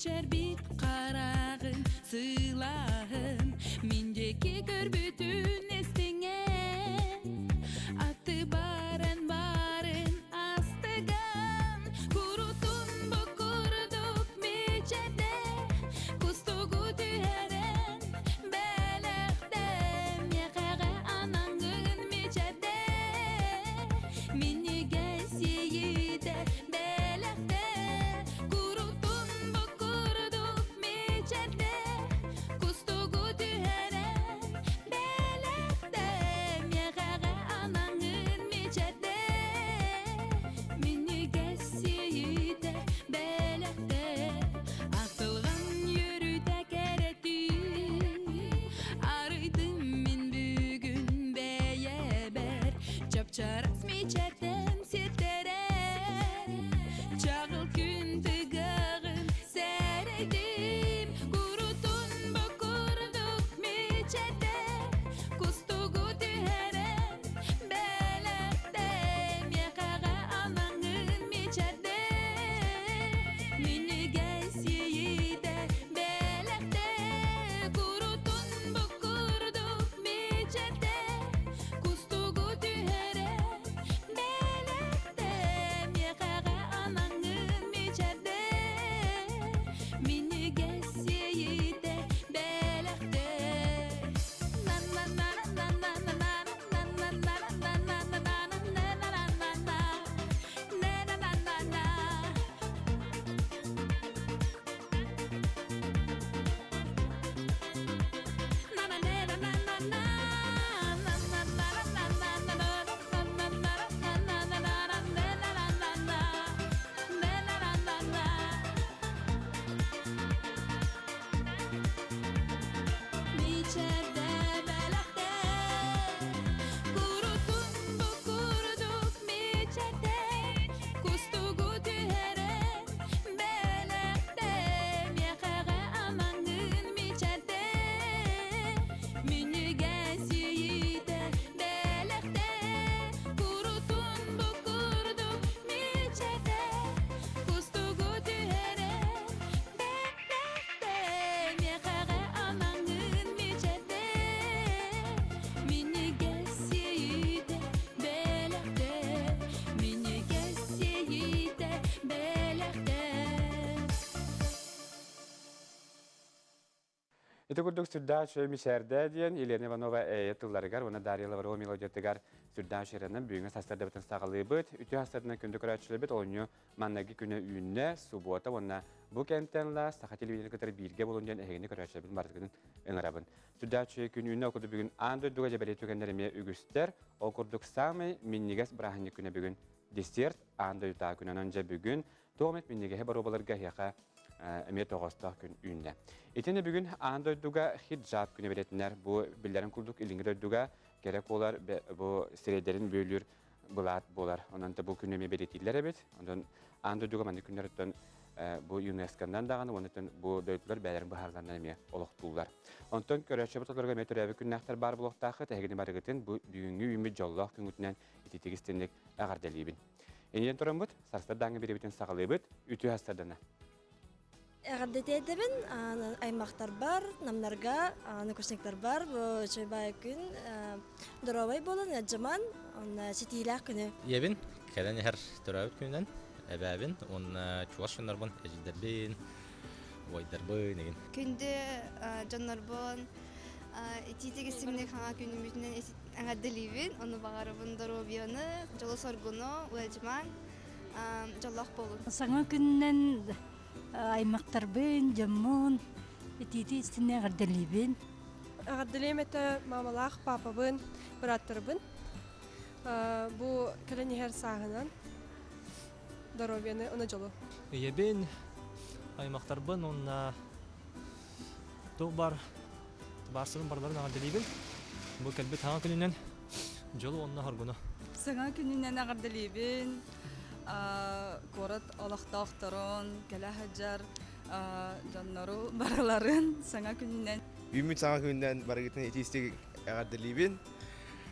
Мичэрбит хараҕын сылааһын Мин диэки көрбүтүн истиҥэ Аты баран барын астыган Курутун бу курдук мичэрдэ Кустугу түһэрэн бэлэхтэ Миэхэҕэ анаҥҥын мичэрдэ Минньигэс иэйиитэ бэлэхтэ Курутун бу курдук мичэрдэ Кустугу түһэрэн бэлэхтэ Миэхэҕэ анаҥҥын мичэрдэ Минньигэс иэйиитэ бэлэхтэ Ахтылҕан үөрүүтэ кэрэтин Арыйдым мин бүгүн бэйэбэр Чапчарас мичэртэн ситтэрэр Чаҕыл күн тыгаҕын сэрэйдим Курутун бу курдук мичэрдэ Кустугу түһэрэн бэлэхтэ Миэхэҕэ анаҥын мичэрдэ Минньигэс иэйиитэ бэлэхтэ Курутун бу курдук мичэрдэ Кустугу түһэрэн бэлэхтэ Миэхэҕэ анаҥын мичэрдэ Минньигэс иэйиитэ бэлэхтэ Мичэрдэ бэлэхтэ Курутун бу курдук мичэрдэ Кустугу түһэрэн бэлэхтэ Миэхэҕэ амаҥын мичэрдэ Минньигэс иэйиитэ бэлэхтэ Курутун бу курдук мичэрдэ Кустугу түһэрэн бэлэхтэ Миэхэҕэ амаҥын мичэрдэ Минньигэс иэйиитэ бэлэхтэ Минньигэс иэйиитэ бэлэхтэ Ити курдук сүрдээх үчүгэй мичээрдээ диэн Елена Иванова эйэ тылларыгар уонна Дарья Лаврова мелодиятыгар сүрдээх үчүгэйрэнэн бүгүҥҥү сарсыардабытын саҕалыыбыт. Үтүө сарсыарданан күндү көрөөччүлэрбит олунньу манныгы күнэ үүннэ, субуота уонна бу кэмтэн ыла саха телевидениетин кытары бииргэ буолун диэн эһигини көрөөччүлэрбин барытын ыҥырабын. Сүрдээх үчүгэй күн үүннэ, ол курдук бүгүн аан дойдуга дьэбэрий түгэннэр эмиэ үгүстэр. Ол курдук саамай минньигэс бырааһынньык күнэ бүгүн десерт аан дойдутааҕы күн. Онон дьэ бүгүн туох эмит минньигэһи боруобаларга эһиэхэ эмиэ тоҕоостоох күн үүннэ. Итини бүгүн аан дойдуга хиджаб күнэ бэлиэтинэр. Бу биллэрин курдук илиҥҥи дойдуга кэрэ куолар бу сирэйдэрин бүөлүүр былаат буолар. Онон да бу күнү эмиэ бэлиэтииллэр эбит. Онон аан дойдуга маннык күннэр бу ЮНЕСКО-нан даҕаны уонна бу дойдулар бэйэлэрин быһаарыларынан эмиэ олохтууллар. Онтон көрөөччүбүт олорго эмиэ төрөөбүт күннээхтэр баар буолуохтааххыт. Эһигини барыгытын бу бүгүҥҥү үүммүт дьоллоох күҥҥүтүнэн ититик истинник эҕэрдэлиибин. Иннинэн тураммыт, сарсыардааҥҥы бириэбитин саҕалыыбыт, үтүө сарсыардана. Эҕэрдэтиэтэбин аймахтарбар, намнарга, однокурсниктарбар бу үчүгэй күн доруобай буолун, ыалдьыман, уонна ситиилээх күнү. Ийэбин кэлэн иһэр төрөөбүт күнүнэн эбээбин уонна чугас дьоннорбун, эдьиийдэрбин, убайдарбын игин. Күндү дьоннорбун итиитик истиҥник хаҥа күнүмүтүнэн эҕэрдэлиибин, ону баҕарабын доруобуйаны, дьолу-соргуну, ыалдьымаҥ, дьоллоох буолун. Саҥа күнүнэн аймахтарбын, дьоммун итиити истинэ эҕэрдэлиибин. Эҕэрдэлиэм этэ мамалаах папабын, бырааттарбын. Бу кэлэн иһэр сааһынан доруобуйаны уонна дьолу. Ийэбин, аймахтарбын уонна туох баар баарсыбын барыларын эҕэрдэлиибин. Бу кэлбит саҥа күнүнэн дьолу уонна хоргуну. Саҥа күнүнэн эҕэрдэлиибин. Куорат олохтоохторун, кэлэ сылдьар дьоннору барыларын саҥа күнүнэн. Үүммүт саҥа күнүнэн барыгытын итиистик эҕэрдэлиибин.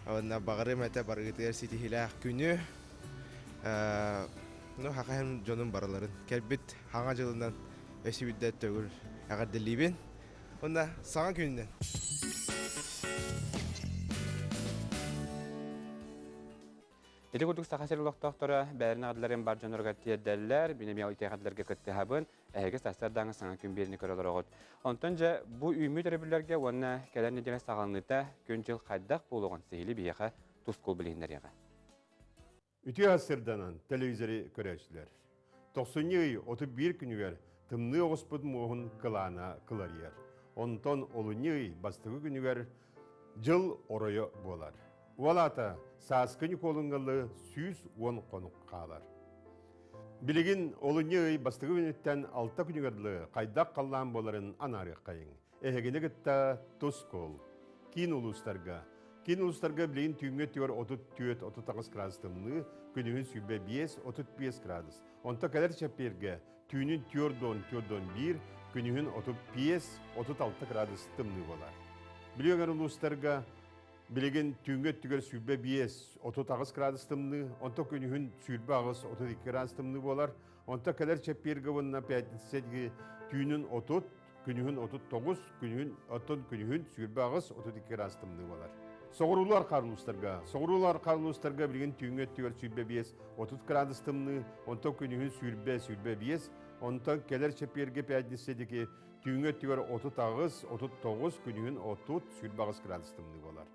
Уонна баҕарым этэ барыгытыгар ситиһиилээх күнү. Ну, хахаһым дьонум барыларын. Кэлбит хаҥа дьылынан. өссө биирдэ төгүл эҕэрдэлиибин. Уонна саҥа күнүнэн! Ити курдук Саха сирин олохтоохторо бэйэлэрин аҕалларын бар дьонноругар тиэрдэллэр, мин эмиэ ити эҕэрдэлэргэ кыттыһабын, эһиги сарсыардааҥы саҥа күн биэриини көрө олороҕут. Онтон дьэ бу үүммүт өрөбүллэргэ уонна кэлэр нэдиэлэ саҕаланыыта күн-дьыл хайдах буолуоҕун сиһилии биһиэхэ тускул билиһиннэриэҕэ. Үтүө сарсыарданан телевизоры көрөөччүлэр. Тохсунньу ый 31 күнүгэр тымныы оҕуспут муоһун кылаана кыларыйар. Онтон олунньу ый бастакы күнүгэр дьыл оройо буолар. Уол аата сааскы Ньукуолуҥҥалы 110 хонук хаалар. Билигин олунньу ый бастакы күнүттэн алта күнүгэр дылы хайдах халлаан буоларын анаарыаххайыҥ. Эһигини кытта Тускул. Киин улуустарга. Киин улуустарга билигин түүҥҥү өттүгэр 34-38 градус тымныы, күнүһүн 25-35 градус. Онто кэлэр чэппиэргэ түүнүн 4-4-1, күнүһүн 35-36 градус тымныы буолар. Бүлүү өҥөр улуустарга Билигин түүҥҥү өттүгэр 25, 38 градус тымныы, онтон күнүһүн 28, 32 градус тымныы буолар. Онтон кэлэр чэппиэргэ уонна пятница түүнүн 30, күнүһүн 39, күнүһүн оттон күнүһүн 28, 32 градус тымныы буолар. Соҕуруулар улуустарга, соҕуруулар улуустарга билигин түүҥҥү өттүгэр 25, 30 градус тымныы, онтон күнүһүн 20, 25, онтон кэлэр чэппиэргэ пятница диэки Түүҥҥү өттүгэр 38, 39, күнүһүн 30, 28 градус тымныы буолар.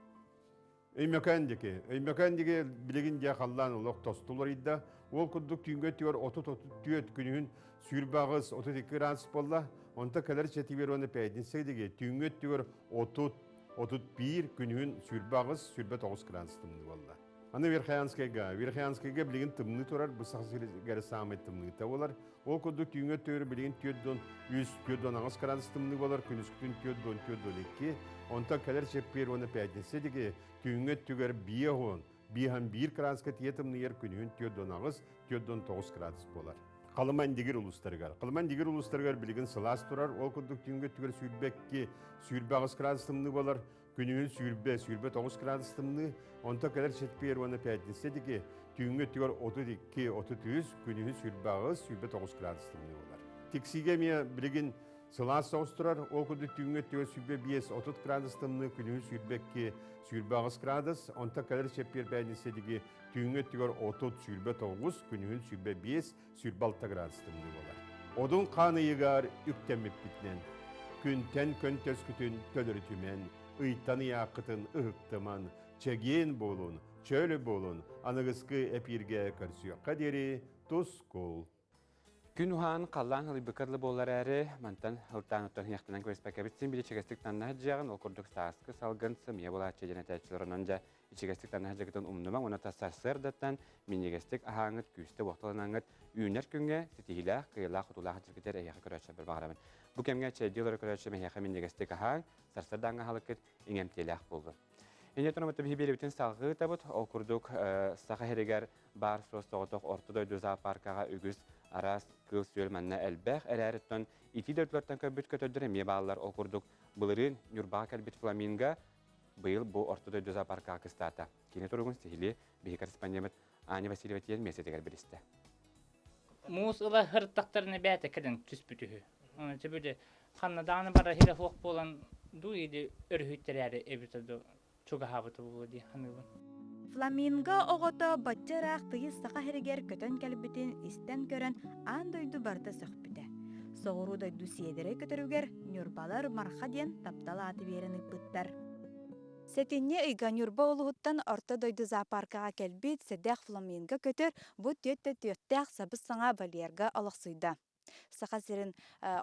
Өймөкөөн диэки. Өймөкөөн диэки билигин дьэ халлаан олох тосту уларыйда. Ол курдук түүҥҥү өттүгэр 30-34, күнүһүн 28, 32 градус буолла. Онто кэлэр четверг уонна пятница диэки түүҥҥү өттүгэр 30, 31, күнүһүн 28, 29 градус тымныы буолла. Аны Верхоянскайга. Верхоянскайга билигин тымныы турар, бу Саха сиригэр саамай тымныыта буолар. Ол курдук түүҥҥү өттүгэр билигин 4 3, 4 8 градус тымныы буолар, күнүскүтүн 4 4 2. Онтон кэлэр чэппиэр уонна пятница диэки түүҥҥү өттүгэр 5 5 1 градуска тиийэ тымныйар, күнүһүн 4 8, 4 9 градус буолар. Халыма Индигир улуустарыгар. Халыма Индигир улуустарыгар билигин сылаас турар, ол курдук түүҥҥү өттүгэр 22, 28 градус тымныы буолар, Күнүһүн 20, 29 градус тымныы, онтон кэлэр четверг уонна пятница диэки түүҥҥү өттүгэр 32, 33, күнүһүн 28, 29 градус тымныы буолар. Тиксиигэ эмиэ билигин сылаас соҕус турар, ол курдук түүҥҥү өттүгэр 25, 30 градус тымныы, күнүһүн 22, 28 градус, онтон кэлэр чэппиэр пятница диэки түүҥҥү өттүгэр 30, 29, күнүһүн 25, 26 градус тымныы буолар. Одун хаан ыйыгар үктэммиппитинэн, күнтэн көнтөскүтүн төлөрүтүмэн, ыйтан ыйааххытын ыһыктыман, чэгиэн буолун, чөл буолун, аныгыскы эпииргэ көрсүөххэ диэри тускул! Күн уһаан, халлаан ылыйбыкка дылы буолар эрээри, мантан ылтаан оттон иһиэхтэнэн кэбиспэккэбит син биир ичигэстик таннаһа дьиэҕин, ол курдук сааскы салгын сымыйа буолааччы диэн этээччилэр онон дьэ Ичигэстик танаһа дьыгытын умнумаҥ уонна сарсыардаттан минньигэстик аһааҥҥыт, күүстэ уохталанаҥҥыт үүнэр күҥҥэ ситиһиилээх, кыайыылаах-хотуулаах дьылгытыгар эһиэхэ көрөөччүлэрбэр баҕарабын. Бу кэмҥэ чэйдии олорор көрөөччүм эһиэхэ минньигэстик аһааҥ, сарсыардааҥҥы аһылыккыт иҥэмтиэлээх буоллун. Инньэ туран биһи биэрэбитин салҕыы ыытабыт. Ол курдук Саха сиригэр баар суос-соҕотох Орто дойду зоопаркаҕа үгүс араас кыыл-сүөл манна элбэх эрээриттэн итии дойдулартан көрбүт көтөрдөр эмиэ бааллар. Ол курдук былырыын Ньурбаҕа кэлбит фламинго Быйыл бу Орто дойду зоопаркаҕа кыстаата. Кини туругун сиһилии биһи корреспондеммыт Аня Васильева тиийэн миэстэтигэр билистэ. Муус ыла сырыттахтарына бэйэтэ кэлэн түспүт үһү. Оны түбүлү ханна даҕаны бара сирэ суох буолан дуу или өрүһүйтэрээри эбитэ дуу чугаһаабыта буолуо дии саныыбын. Фламинго оҕото бачча ыраах тыйыс саха сиригэр көтөн кэлбитин истэн көрөн аан дойду барыта сөхпүтэ. Соҕуруу дойду сиэдэрэй көтөрүгэр Ньурбалар Марха диэн таптал ааты биэрэн ыыппыттар. Сэтинньи ыйга Ньурба улууһуттан Орто дойду зоопаркаҕа кэлбит сэдэх фламинго көтөр бу түөрт түөртээх сабыс-саҥа вольерга олохсуйда. Саха сирин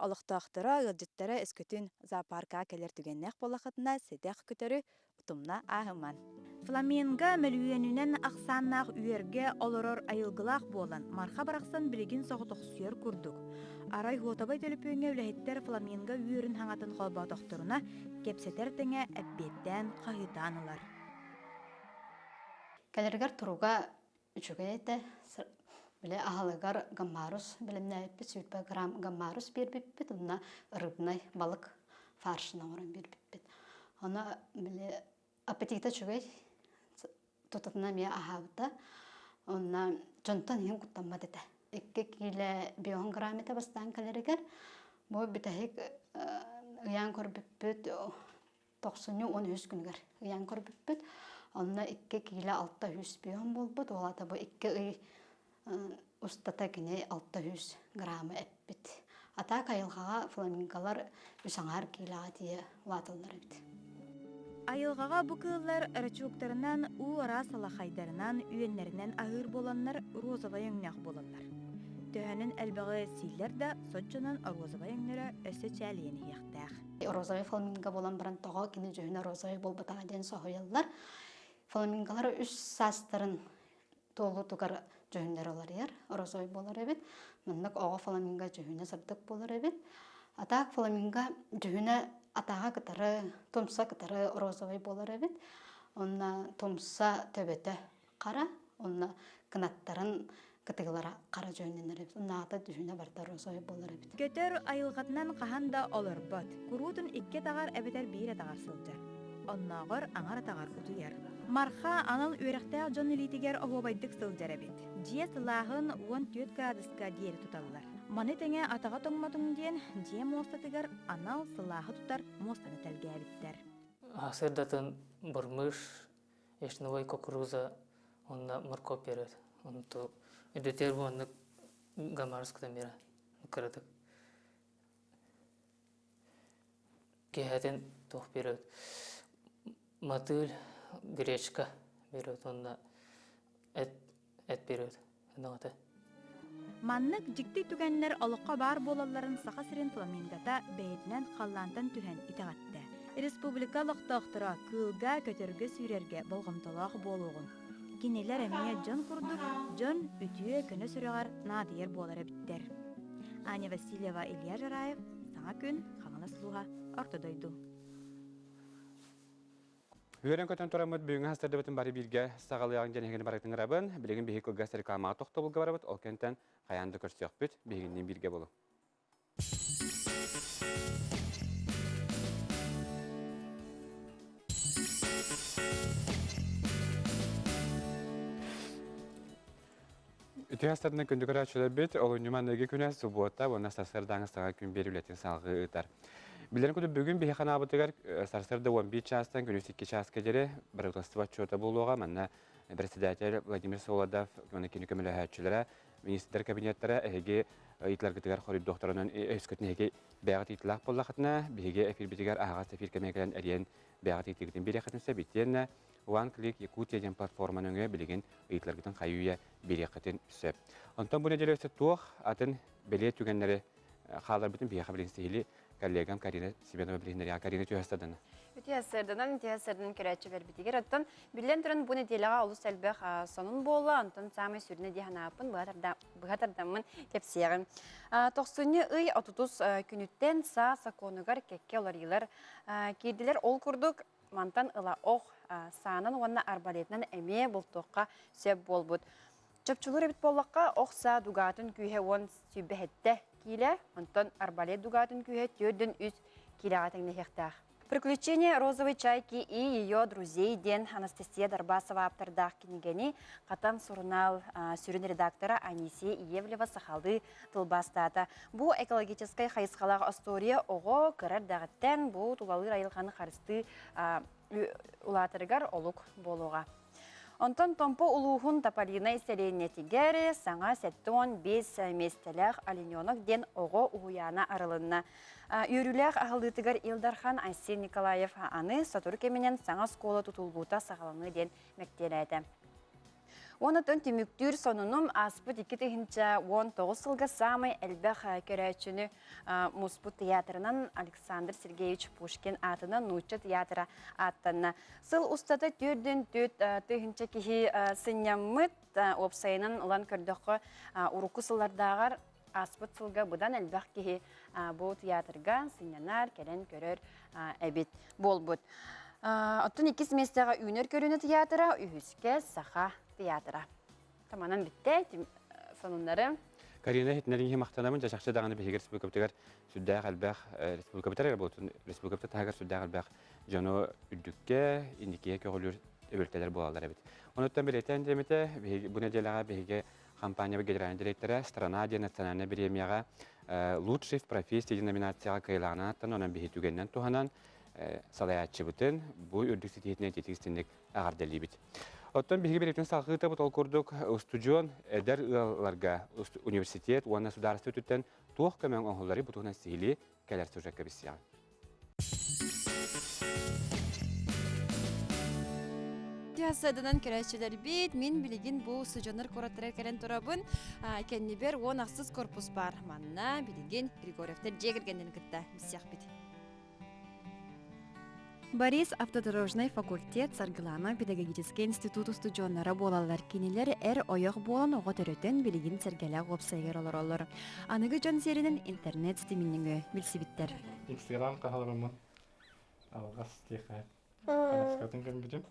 олохтоохторо, ыалдьыттара өскөтүн зоопаркаҕа кэлэр түгэннээх буоллаххытына сэдэх көтөрү утумна ааһыман. Фламинго мөлүйүөнүнэн ахсааннаах үөргэ олорор айылгылаах буолан, Марха барахсан билигин соҕотохсуйар курдук. Арай Хуотабай төлөпүөҥҥэ үлэһиттэр фламинго үөрүн хаҥатын холботохторуна, кэпсэтэр тэҥэ эппиэттээн хаһыытаан ылар. Кэлэригэр туруга үчүгэй этэ. Били аһылыгар гаммарус бэлэмнээбиппит, 20 грамм гаммарус биэрбиппит, уонна рыбнай балык фаршын оҥорон биэрбиппит. Ону били аппетита үчүгэй, тутатына эмиэ аһаабыта. Онно дьонтон иһин куттаммат этэ. 2 киилэ 5 грамм этэ бастаан кэлэригэр. Бу бүтэһик ыйаан көрбүппүт тохсунньу 13 күнүгэр ыйаан көрбүппүт. Онно 2 киилэ 600 пион буолбут. Ол аата бу 2 ый устата кини 600 граммы эппит. А так айылҕаҕа фламинголар үс аҥаар киилэҕэ тиийэ улааталлар эбит. Айылҕаҕа бу кыыллар рачуктарынан, уу араас салахайдарынан, үөннэринэн аһыыр буоланнар розовай өҥнөөх буолаллар. Төһөнөн элбэҕи сииллэр да, соччонон розовай өҥнөрө өссө чээлийэн иһиэхтээх. Розовай фламинго буолан баран тоҕо кини дьүһүнэ розовай буолбатаҕа диэн соһуйаллар. Фламинголар үс саастарын туолуутугар дьүһүннэр уларыйар, розовай буолар эбит. Маннык оҕо фламинго дьүһүнэ сырдык буолар эбит. А так фламинго дьүһүнэ атаҕа кытары, тумса кытары розовай буолар эбит. Онно тумса төбөтө хара, онно кынаттарын кытыгылара хара дьүһүннэнэр эбит. Оннааҕыта дьүһүнэ барыта розовай буолар эбит. Көтөр айылҕатынан хаһан да олорбот. Куруутун икки атаҕар эбэтэр биир атаҕар сылдьар. Оннооҕор аҥар атаҕар утуйар. Марха анал үөрэхтээх дьон илиитигэр оһуобайдык сылдьар эбит. Дьиэ сылааһын 14 градуска диэри туталлар. Маны тэҥэ атаҕа тоҥмотуҥ диэн дьиэ муостатыгар анал сылааһы тутар муостаны тэлгээбиттэр. Сырдатын бормыш, ячновой кукуруза уонна морковь берет. Онту үдүтэр буоннук гамарскытан бера кыратык. Киэһэтин туох берет мотыль, гречка берет уонна эт эт берет ынаҕыта. Маннык дьикти түгэннэр олоххо баар буолалларын Саха сирин фламингота бэйэтинэн халлаантан түһэн итэҕэттэ. Республика олохтоохторо кыылга, көтөргө сүүрэргэ болҕомтолоох буолуоҕун. Кинилэр эмиэ дьон курдук дьон үтүө көнө сүрэҕэр наадыйар буолар эбиттэр. Аня Васильева, Илья Жараев, Саҥа күн, Хаҥалас улууһа, Орто дойду. Үөрэн-көтөн тураммыт бүгүҥҥү хастардыбытын бары бииргэ саҕалыаҕыҥ диэн эһигини барытын ыҥырабын. Билигин биһиги кылгас рекламаҕа тохтобулга барабыт. Ол кэнтэн хайаан да көрсүөхпүт. Биһигинниин бииргэ буолуҥ. Үтүө астарынан күндү көрөөччүлэрбит, олунньу маныгы күнэ субуота уонна сарсыардааҥы саҥа күн биэр үлэтин салҕыы ыытар. Билэрин курдук бүгүн биһи ханаабытыгар сарсыарда 11 чаастан күнүс 2 чааска диэри правительство отчуота буолуоҕа. Манна председатель Владимир Солодов уонна кини көмөлөһөөччүлэрэ, министрдэр кабинеттара эһиги ыйытыларгытыгар хоруйдуохтарынан өскөтүн эһиги бэйэҕит ыйытылаах буоллахытына, биһиги эфирбитигэр аһаҕас эфир кэмигэр кэлэн эриэн бэйэҕит ыйытыыгытын биэриэххитин сөп. Итиэннэ OneClick Якутия диэн платформа нөҥүө билигин ыйытыларгытын хайыы-үйэ биэриэххитин сөп. Онтон бу нэдиэлэ өссө туох атын бэлиэ түгэннэри хаалларбытын биһиэхэ билигин сиһилии коллегам Карина Семенова билиһиннэриэҕэ. Карина түһэстадана. Үтүө сырданан, үтүө сырданан көрөөччү бэрбитигэр. Оттон биллэн туран бу нэдиэлэҕэ олус элбэх сонун буолла. Онтон саамай сүрүнэ дии санааппын быһа тардаммын кэпсиэҕим. Тохсунньу ый отутус күнүттэн саа сокуонугар кэккэ уларыйыылар киирдилэр. Ол курдук Мантан ыла ох саанан уонна арбалетынан эмиэ бултуохха сөп буолбут. Чопчулуур эбит буоллахха, ох саа дугаатын күүһэ 10 сүүрбэһэттэ киилэ, онтон арбалет дугаатын күүһэ 4-3 киилэҕэ тэҥнэһиэхтээх. «Приключения розовой чайки и ее друзей» диэн Анастасия Дарбасова ааптардаах кинигэни Хатан сурунаал сүрүн редактора Анисия Иевлева сахалыы тылбаастаата. Бу экологическай хайысхалаах остуоруйа оҕо кыра эрдэҕиттэн бу тулалыыр айылҕаны харыстыы улаатарыгар олук буолуоҕа. Онтон Томпо улууһун Тополинай сэлиэнньэтигэр саҥа 75 миэстэлээх Олененок диэн оҕо уһуйаана арылынна. Үөрүүлээх аһыллыытыгар Ил Дархан Айсен Николаев аны сотору кэминэн саҥа оскуола тутуллуута саҕаланыа диэн мэктиэлээтэ. Уонна түмүктүүр сонунум ааспыт 2019 сылга саамай элбэх көрөөччүнү муспут театрынан Александр Сергеевич Пушкин аатынан нуучча театра ааттанна. Сыл устата төрдүн төрт тыһыынча киһи сынньаммыт, уопсайынан ылан көрдөххө, урукку сыллардааҕар ааспыт сылга быдан элбэх киһи бу театрга сынньанар, кэлэн көрөр эбит буолбут. Оттон иккис миэстэҕэ Үүнэр көлүөнэ театра, үһүскэ Саха театра. Таманан бүттэ сонуннары. Карина иһитиннэриҥ махтанабын. Дьэ чахчы даҕаны биһиги республикабытыгар сүрдээх элбэх республикабытыгар буолтун республикабыт таһыгар сүрдээх элбэх дьону үрдүккэ, инникигэ көҕүлүүр өбүлтэлэр буолаллар эбит. Онуттан бэлиэтээн диэмитэ, биһиги бу нэдиэлэҕэ биһиги компания генеральный директора «Страна» диэн национальнай бириэмийэҕэ «Лучший в профессии» диэн номинацияҕа кыайылааҕынан аттан, онон биһи түгэнинэн туһанан салайааччыбытын бу үрдүк ситиһиитинэн ититик истинник эҕэрдэлиибит. Оттон биһиги бириэмэтин салҕыытабыт ол курдук устудьуон эдэр ыалларга университет уонна судаарыстыба өттүттэн туох көмөҥ оҥоһулларый бу туһунан сиһилии кэлэр сюжекка билсиэҕиҥ. Саданан көрөөччүлэрбит, мин билигин бу устудьуоннар куораттарыгар кэлэн турабын. Кэннибэр 16 корпус бар. Манна билигин Григорьевтар дьиэ кэргэннэрин кытта билсиэхпит. Борис автодорожнай факультет Саргылана педагогическай институт устудьуоннара буолаллар. Кинилэр эр-ойох буолан оҕо төрөтөн билигин сэргэлээх уопсайыгар олороллор. Аныгы дьон сиэринэн интернет ситиминньиҥи билсибиттэр. Инстаграм хаһаларыммын алҕас диэхэ ханаскатын көрбүтүм.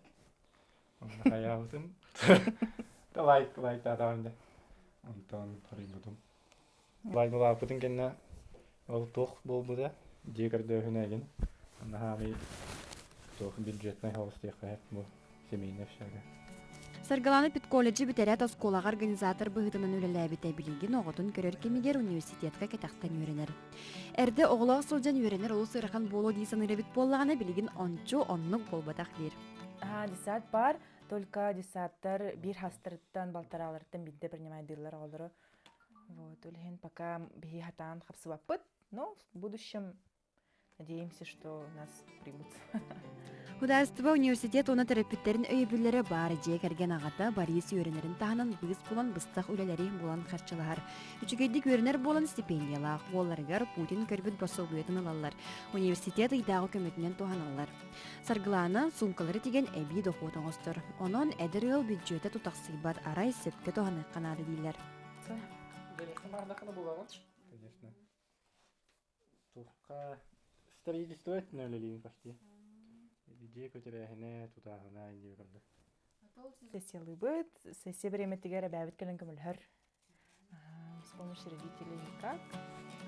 Онно хайаабытым. Лайк лайктаатаҕым дэ. Онтон хоруйбутум. Лайкалаабытын кэннэ ол туох буолбута дьиэ көрдөөһүнэ игин. Наһаа туох бюджетнай хаус диэххэ бу семейный общага. Саргылана педколледжы бүтэрээт оскуолаҕа организатор быһыытынан үлэлээбитэ билигин оҕотун көрөр кэмигэр университетка кэтэхтэн үөрэнэр. Эрдэ оҕолоох сылдьан үөрэнэр олус ыарахан буолуо дии саныыр эбит буоллаҕына билигин ончу оннук буолбатах диир. Аа, десант бар, только десанттар биир хастарыттан, балтарааларыттан биирдэ принимайдыыллар оҕолору. Вот, ол иһин пока биһи хатаан хапсыбаппыт, но в будущем надеемся, что нас примут. Художество университет уонна төрөппүттэрин өйөбүллэрэ баар дьиэ кэргэн аҕата Борис үөрэнэрин таһынан быыс булан быстах үлэлэри булан харчылаһар. Үчүгэйдик үөрэнэр буолан стипендиялаах уолларыгар Путин көрбүт босуобуйатын ылаллар. Университет ыйдааҕы көмөтүнэн туһаналлар. Саргылаана суумкалары тигэн эбии дохуот оҥостор. Онон эдэр ыал бүддьүөтэ тутахсыйбат, арай сөпкө туһаныахха наада дииллэр. Конечно. Туохха строительство өттүнэн үлэлиибин почти. Дьиэ көтүрээһинэ, тутааһына иннибэ курдук. Сессиялыыбыт. Сессия бириэмэтигэр эбээбит кэлэн көмөлөһөр. С помощью родителей никак.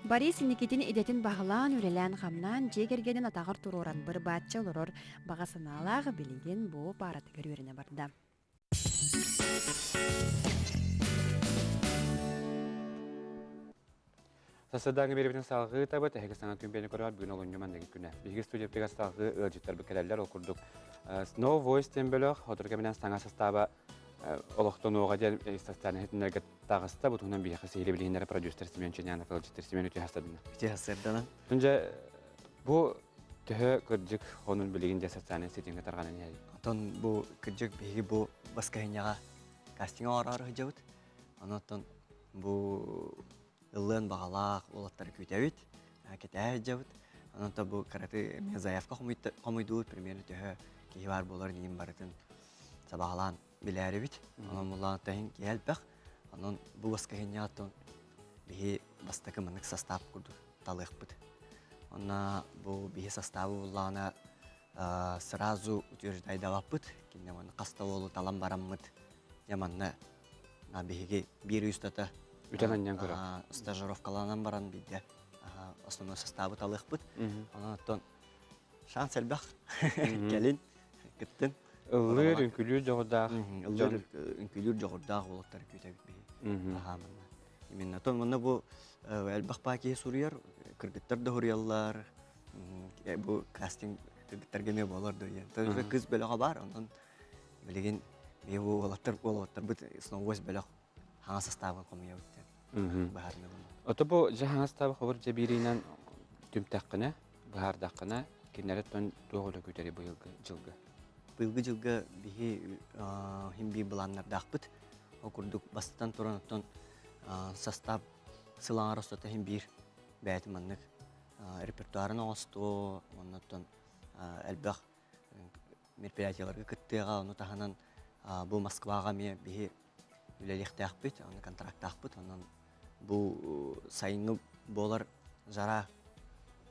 Борис Никитин идэтин баһылаан, үлэлээн-хамнаан, дьиэ кэргэнин атаҕар туруоран быр-бааччы олорор баҕа санаалаах билигин бу пааратыгар үөрэнэ барда. Сарсыардааҥҥы биэрэбитин салҕыы табыт, эһиги саҥа күн биэни көрөөр бүгүн олунньу манныгы күнэ. Биһиги студиябытыгар салҕыы ыалдьыттарбыт кэлэллэр, ол курдук Snow Voice диэн бөлөх, сотору кэминэн саҥа састааба олохтонуоҕа диэн социальнай ситимнэргэ таҕыста. Бу туһунан биһиэхэ сиһилии билиһиннэрэ продюсер Семен Ченянов ыалдьыттар Семен үтүө хастадына. Үтүө хастырдана. Дьэ, бу төһө кырдьык хонун билигин дьэ социальнай ситимҥэ тарҕанан иһэрий? Оттон бу кырдьык биһиги бу баскыһынньаҕа кастинг оҥороору сылдьабыт. Онон бу ыллыан баҕалаах уолаттары күүтэбит, кэтэһэ сылдьабыт. Онон бу кыраты эмиэ заявка хомуйдубут, примерно төһө киһи баар буолар иһин барытын сабаҕалаан билээрибит. Онон буллаан иһин киһи элбэх. Онон бу баскыһынньаҕа биһи бастакы маннык состав курдук талыахпыт. Онно бу биһи составы буллаҕына сразу утверждайдабаппыт. Кинне манна хаста уолу талан бараммыт. Я манна биһиги биир устата Үтэн анньан көрө. Стажировкаланан баран биирдэ основной составы талыахпыт. Онон оттон шанс элбэх. Кэлин кыттын. Ыллыыр, үҥкүлүүр дьоҕурдаах. Ыллыыр, үҥкүлүүр дьоҕурдаах уолаттары күүтэбит биһи. Аха манна. Именно тон манна бу элбэх паа киһи суруйар, кыргыттар да суруйаллар. Бу кастинг кыргыттарга эмиэ буолар да диэн. Кыз бөлөҕө бар, онон билигин биһи бу уолаттар уолаттарбыт сноувойс бөлөх хаҥас састаабын хомуйабыт диэн быһаарынабын. Ото бу дьэ хаҥас састаабы хобур дьэбииринэн түмтэххинэ, быһаардаххына, кинилэри тон туох үлэ күүтэрий быйылгы дьылга? Быйылгы дьылга биһи хим биир былааннардаахпыт. Ол курдук бастатан туран оттон состав сыл аҥар устата хим биир бэйэтин маннык репертуарын оҥостуо, уонна оттон элбэх мероприятиеларга кыттыаҕа, ону таһынан бу Москваҕа эмиэ биһи үлэлиэхтээхпит, аны контрактаахпыт, онон бу сайыҥҥы буолар жара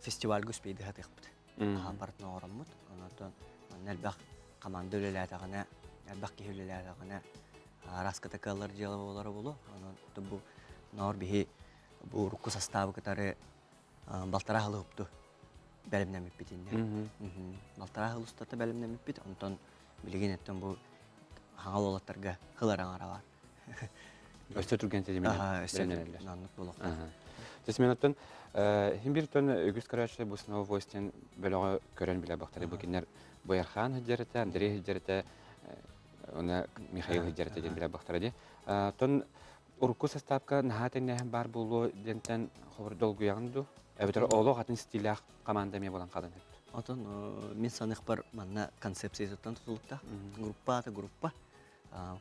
фестивальга успейды сатыахпыт. Аһаан барытын оҥороммут, онон манна элбэх команда үлэлээтэҕинэ, элбэх киһи үлэлээтэҕинэ араската кыаллар дьыала буолара буолуо. Онон бу ноор биһи бу урукку састаабы кытары балтараа сылы упту бэлэмнэммиппит иннэ. Балтараа сыл устата бэлэмнэммиппит, онтон билигин эттэн бу хаҥал уолаттарга хыл араҥара бар. Өссө түргэн тэтиминэн Өссө түргэн буолуохтаах. Тесмен оттон хим бир тон үгүс көрөөччү бу Snow Voice диэн бөлөҕү көрөн билэ бахтары бу кинилэр Боярхан хыдьарыта, Андрей хыдьарыта, уна Михаил хыдьарыта диэн билэ бахтара ди. Тон урукку састаапка наһаа тэҥнээһин баар буолуо диэнтэн хобор долгуйаҕын дуу? Эбэтэр олох атын стилях команда эмиэ буолан хаалан эбит. Отон мин саныахпар манна концепциятыттан тутулуктаах. Группа ата группа.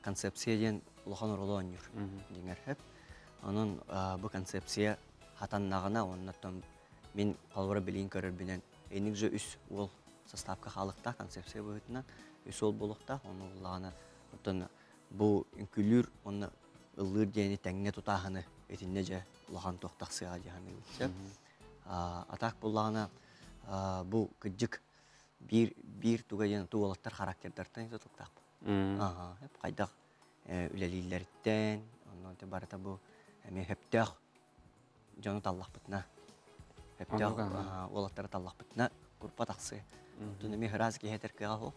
Концепция диэн улахан оруолу оонньуур дьиҥэр сөп. Онон бу концепция хатаннаҕына оннуттан мин холобура билиин көрөрбүнэн инник же үс уол составка хаалыктаах концепция быһыытынан үс уол буолуохтаах ону буллаҕына оттон бу үҥкүүлүүр уонна ыллыыр диэни тэҥҥэ тутааһыны итиннэ дьэ улахан туох тахсыаҕа дии саныыбын сөп. А так буллаҕына бу кырдьык биир биир туга диэн ту уолаттар характердартан тутулуктаахпын. Хайдах үлэлииллэриттэн, онно барыта бу эмиэ сөптөөх дьону таллахпытына, сөптөөх уолаттары таллахпытына группа тахсыа. Оттон эмиэ ыраас киһи этэр кыаҕа суох.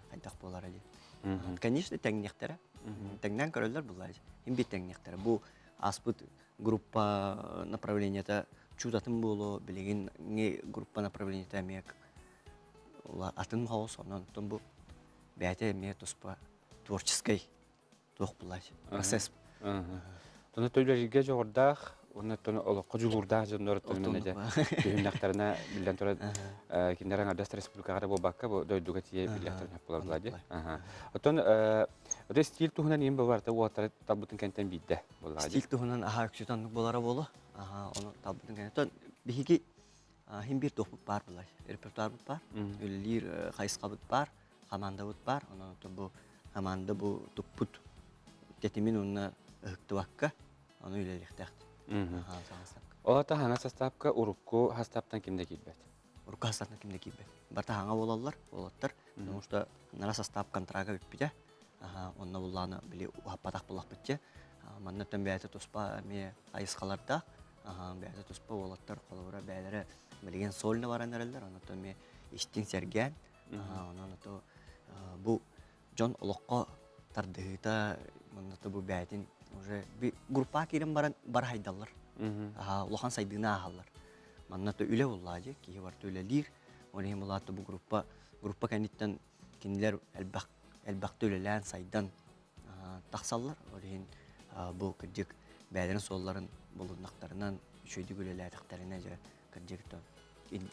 Хайдах буолара диэн. Конечно, тэҥниэхтэрэ. Тэҥнээн көрөллөр буллар. Им бит тэҥниэхтэрэ. Бу ааспыт группа направлениета чуут атын буолуо, билигин группа направлениета эмиэ атын хаос, онон бу бэйэтэ эмиэ туспа творческий туох булач процесс. Тону төлөрүгэ дьоҕурдаах, уонна тону олоххо дьулуурдаах дьоннор төнүнэ түһүннэхтэринэ биллэн турар кинилэр аҥардас республикаҕа да буолбакка бу дойдуга тиийэ биллэхтэрин буолар буолаа дии. Оттон оттон стиль туһунан иин бабарта уолаттары талбытын кэнтэн биирдэ буоллаҕа Стиль туһунан аһаа үксүт оннук буолара буолуо. Аһаа ону талбытын кэнтэн биһиги хим биир туохпут баар булай. Репертуарбыт баар, үлэлиир хайысхабыт баар, хамаандабыт баар. Онон бу хамаанда бу туппут тэтимин уонна ыһыктыбакка ону үлэлиэхтээхт. Ол ата хаҥа састаапка урукку хастааптан ким да киирбэт. Урукку хастааптан ким да киирбэт. Барыта хаҥа буолаллар, уолаттар. Потому что нара састаап контрага бүппүтэ. Онно буллааны били уһаппатах булахпытчы. Манна төн бэйэтэ туспа эмиэ хайысхалардаах. Бэйэтэ туспа уолаттар холобура бэйэлэрэ билигин сольно баран эрэллэр. Онон эмиэ истиҥ сэргээн. Онон ото бу дьон олоххо тардыһыыта манна бу бэйэтин уже группа киирэн баран бар хайдаллар. Улахан сайдыыны ааһаллар. Манна то үлэ буллаа дьэ, киһи барыта үлэлиир. Ол иһин булаата бу группа группа кэнниттэн кинилэр элбэх элбэхтэ үлэлээн сайдан тахсаллар. Ол иһин бу кырдьык бэйэлэрин суолларын булуннахтарынан үчүгэйдик үлэлээтэхтэринэ дьэ кырдьык